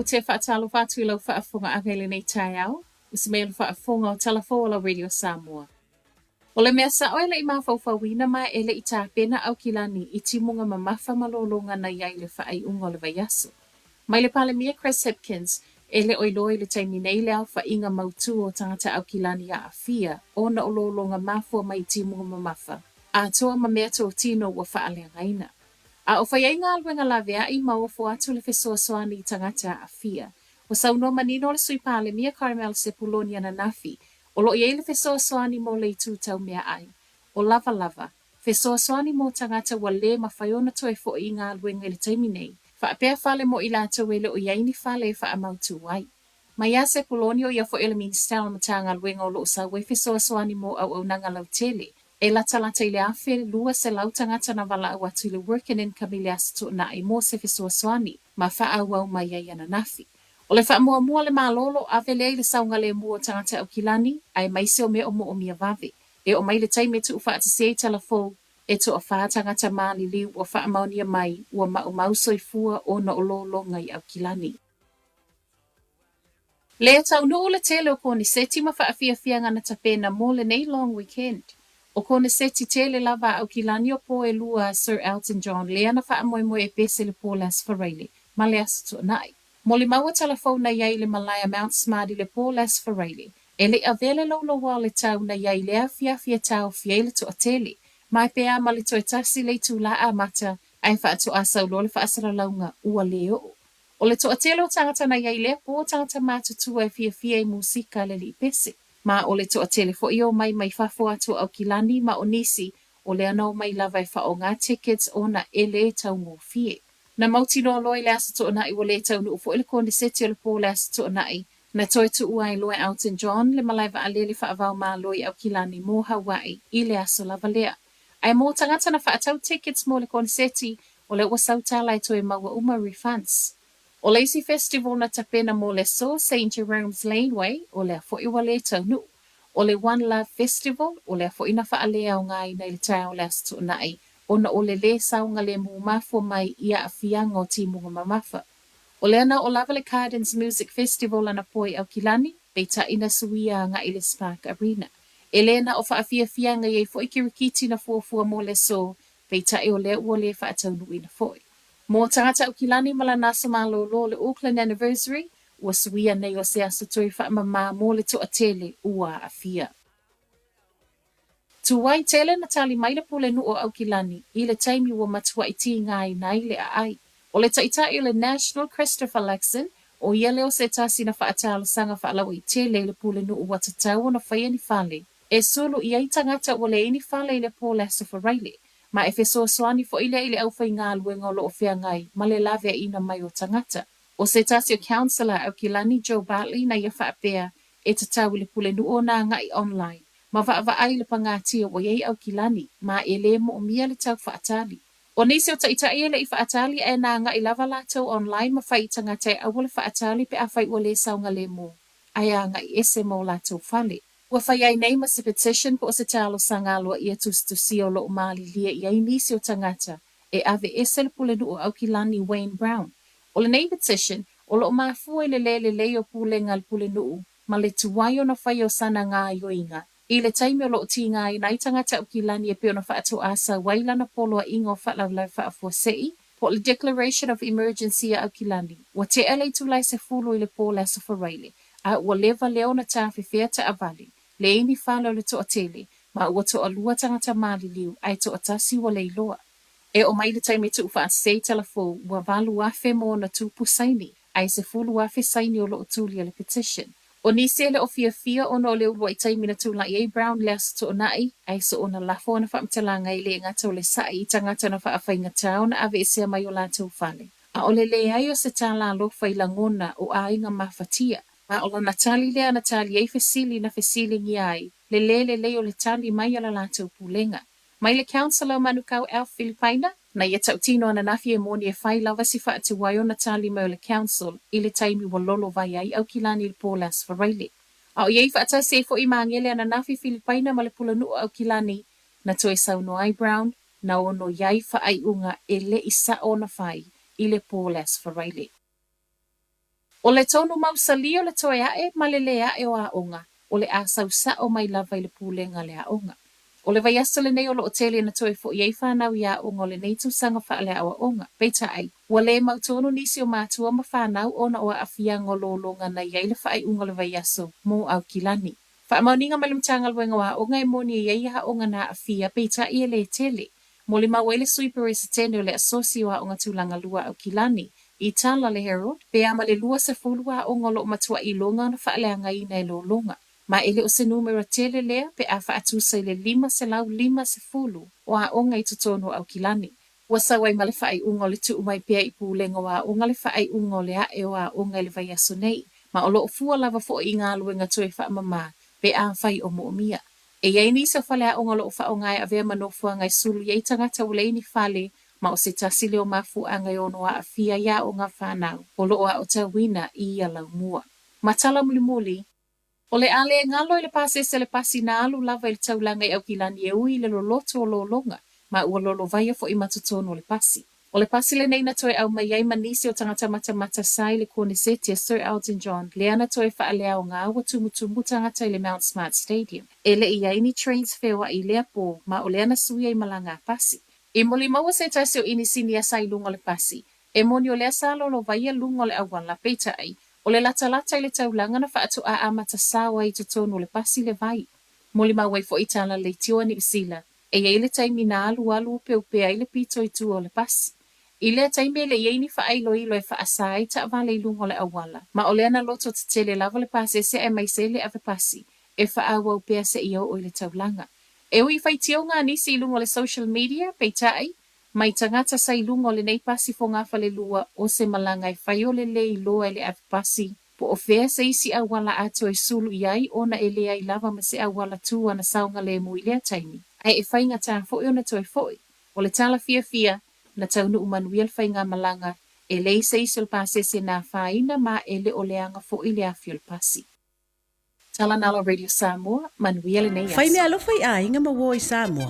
Ou te faatalofa atu i lau faafofogaaga i lenei taeao, usi mai o le faafofoga o Tala Fou o lau Radio Samoa. O le mea sa'o e le i mafaufauina ma e le i tapena Aukilani i timuga mamafa ma lologa na i ai i le faaiuga o le vaiaso. Mai le Palemia Chris Hipkins, e le o iloa i le taimi nei le aofaiga mautū o tagata Aukilani aafia ona o lologa mafua mai i timuga mamafa atoa ma meatotino ua faaleagaina. A o fai ai galuega laveai ma ofo atu le fesoasoani i tagata aafia. Ua saunoa manino le Sui Palemia Carmel Sepuloni ananafi, o lo o i ai le fesoasoani mo le itu tau meaai, o lava lava, fesoasoani mo tagata ua lē mafai ona toe foʻi i galuega i le taimi nei, faapea fale mo i latou e le o i ai ni fale e faamautū ai. Mai ia Sepuloni o ia foi o le Minisita o le Matagaluega o lo o sau ai fesoasoani mo auaunaga lautele, e latalata i le 1,200 tagata na valaau atu i le Work and Income i le Aso Toonai mo se fesoasoani ma faaauau mai ai ananafi. O le faamuamua a le Malo o lo o ave lea i le saogalemu o tagata Aukilani aemaise o mea o moomia vave. E oo mai le taimi e tuufaatasi ai tala fou, e toafa tagata maliliu ua faamaonia mai ua maumau soifua ona o lologa i Aukilani. Lē taunuu le tele o koneseti ma faafiafiaga na tapena mo lenei long weekend. O koneseti tele lava a Aukilani o po e lua a Sir Elton John lea na faamoemoe e pese le po o le Aso Faraile ma le Aso Toonai. Molimau tala fou na i ai i le malae a Mount Smart i le po o le Aso Faraile, e le i avea le louloua o le tau na i ai i lea afiafi e taofi ai le toatele, ma e pe a ma le toe tasi le itulā amata ae faatoa sau loa le faasalalauga ua lē oo. O le toatele o tagata na i ai i lea po, tagata matutua e fiafia i musika a le alii pese. Ma o le toatele foi e omai mai fafo atu o Aukilani ma o nisi o lea na omai lava e faaaoga tickets ona e lē taugofie. Na mautinoa loa i le Aso Toonai ua lē taunuu foi le koneseti o le po o le Aso Toonai, na toe tuua ai loa e Elton John le malae vaalele faava-o-Malo i Aukilani mo Hawaii i le aso lava lea. Ae mo tagata na faatau tickets mo le koneseti, o lea ua sau tala e toe maua uma refunds. O le isi festival na tapena mo le aso, Saint Jerome's Laneway, o lea foi ua lē taunuu. O le One Love Festival, o lea foi na faaleaogaina i le taeao o le Aso Toonai, ona o le lē saogalemu mafua mai i aafiaga o timuga mamafa. O lea na oo lava le Gardens Music Festival anapo i Aukilani, peitai na suia agai i le Spark Arena. E lē na o faafiafiaga i ai foi kirikiti na fuafua mo le aso, peitai o lea ua lē faataunuuina foi. Mo tagata Aukilani ma lana aso malōlō o le Auckland Anniversary, ua suia nei o se aso toe faamamā mo le toatele ua aafia. Tuai tele na tali mai le pulenuu o Aukilani i le taimi ua matuai tigaina ai le aai. O le taitai o le National Christopher Luxon, o ia lea o se tasi na faatalosaga faalauaitele i le pulenuu ua tatau ona faia ni fale e sulu i ai tagata ua leai ni fale i le po o le Aso Faraile, ma e fesoasoani foi lea i le aufaigaluega o lo o feagai ma le laveaiina mai o tagata. O se tasi o Councillor a Aukilani Joe Bartley na ia faapea e tatau i le pulenuu ona agai online ma vaavaai i le pagatia ua i ai Aukilani ma e lē moomia le tau faatali. O nisi o taitai e le i faatali ae na agai lava latou online ma fai i tagata e aua le faatali pe afai ua lē saogalemu ae agai ese ma o latou fale. Ua fai ai nei ma se petition po o se talosaga aloaia tusitusia o lo o malilie i ai nisi o tagata e aveese le pulenuu o Aukilani Wayne Brown. O lenei petition, o lo o mafua i le lē lelei o pulega a le pulenuu ma le tuai ona fai o sana gaoioiga i le taimi o lo o tigaina ai tagata Aukilani e pei ona faatoa sau ai lana poloaiga o faalavelave faafuasei po o le Declaration of Emergency a Aukilani. Ua tea le itula e 10 i le po o le Aso Faraile, a ua leva lea ona tafefea taavale, leai ni fale o le toatele, ma ua toalua tagata maliliu ae toatasi ua le iloa. E oo mai le taimi e tuufaatasi ai tala fou, ua 8,000 ma ona tupu saini, ae 10,000 saini o lo o tulia le petition. O nisi e le o fiafia ona o le uluai taimi na tulai ai Brown i le Aso Toonai, ae soona lafo ana faamatalaga e le gata o le sa'i i tagata na faafaigata ona aveesea mai o latou fale. A o le leai o se tala alofa i lagona o aiga mafatia. Ma o lana tali lea na tali ai fesili na fesiligia ai le lē lelei o le tali mai a la latou pulega. Mai le Councillor o Manukau Alf Filipaina, na ia tautino ananafi e moni e fai lava si faatuai ona tali mai o le Council i le taimi ua lolovai ai Aukilani i le po o le Aso Faraile. A o i ai faatasi ai foi Magele ananafi Filipaina ma le Pulenuu o Aukilani, na toe saunoa ai Brown, na ono i ai faaiuga e le i sa'o ona fai i le po o le Aso Faraile. O le tonu mausali o le toe a'e ma le lē a'e o aoga, o le a sau sa'o mai lava i le pulega a le aoga. O le vaiaso lenei o lo'o tele ina toe fo'i ai fanau i aoga o lenei tausaga faaleaoaoga. Peitai, ua lē mautonu nisi o matua ma fanau ona o aafiaga o lologa na i ai le faaiuga o le vaiaso mo Aukilani. Faamaoniga mai le Matagaluega o Aoga e moni e i ai aoga na aafia, peitai e lē tele. Molimau ai le Sui Peresetene o le Asosi o Aoga Tulaga Lua a Aukilani, i tala a le Herald, pe a ma le 20 aoga o lo o matuai iloga ona faaleagaina e lologa. Ma e le o se numera tele lea pe a faatusa i le 550 o aoga i totonu o Aukilani. Ua sau ai ma le faaiuga o le tuu mai pea i Pulega o Aoga le faaiuga o le ae o aoga i le vaiaso nei, ma o lo o fua lava foi i galuega toe faamama pe afai o moomia. E i ai nisi o faleaoga o lo o faaaoga e avea ma nofoaga e sulu i ai tagata ua leai ni fale, ma o se tasi lea o mafuaaga e ono aafia ai aoga a fanau o lo o aotauina i ia laumua. Ma tala mulimuli, O le a le galo i le pasese le pasi na alu lava i le taulaga i Aukilani e ui i le loloto o lologa, ma ua lolovaia foi ma totonu o le pasi. O le pasi lenei na toe aumai ai ma nisi o tagata matamata sa i le koneseti a Sir Elton John lea na toe faaleaoga ua tumutumu tagata i le Mount Smart Stadium. E le i i ai ni trains feoai i lea pō, ma o lea na sui ai malaga a pasi. I molimau se tasi o inisinia sa i luga o le pasi, E moni o lea sa lolovaia luga o le auala, peitai, o le latalata i le taulaga na faatoa amata sao ai i totonu o le pasi le vai. Molimau ai foi tala leitioa Niu Sila, e i ai le taimi na alualu upeupea ai le pito i tua o le pasi. I lea taimi e le i ai ni faailoilo e faasa ai taavale i luga o le auala, ma o lea na loto tetele lava le pasese aemaise le ave pasi e faaauau pea seia oo i le taulaga. E ui i faitioga a nisi i luga o le social media, peitai, Mai tagata sa i luga o lenei pasi fogafalelua o se malaga e fai o le lē iloa e le ave pasi, po o fea se isi auala a toe sulu i ai ona e leai lava ma se auala tū ana saogalemu i lea taimi, ae e faigata foi ona toe fo'i. O le tala fiafia, na taunuu manuia le faigamalaga, e leai se isi o le pasese na afaina ma e le o leaga foi le afi o le pasi. Tala Nalo Radio Samoa, manuia lenei Fai aso. meaalofa i aiga ma uo i Samoa.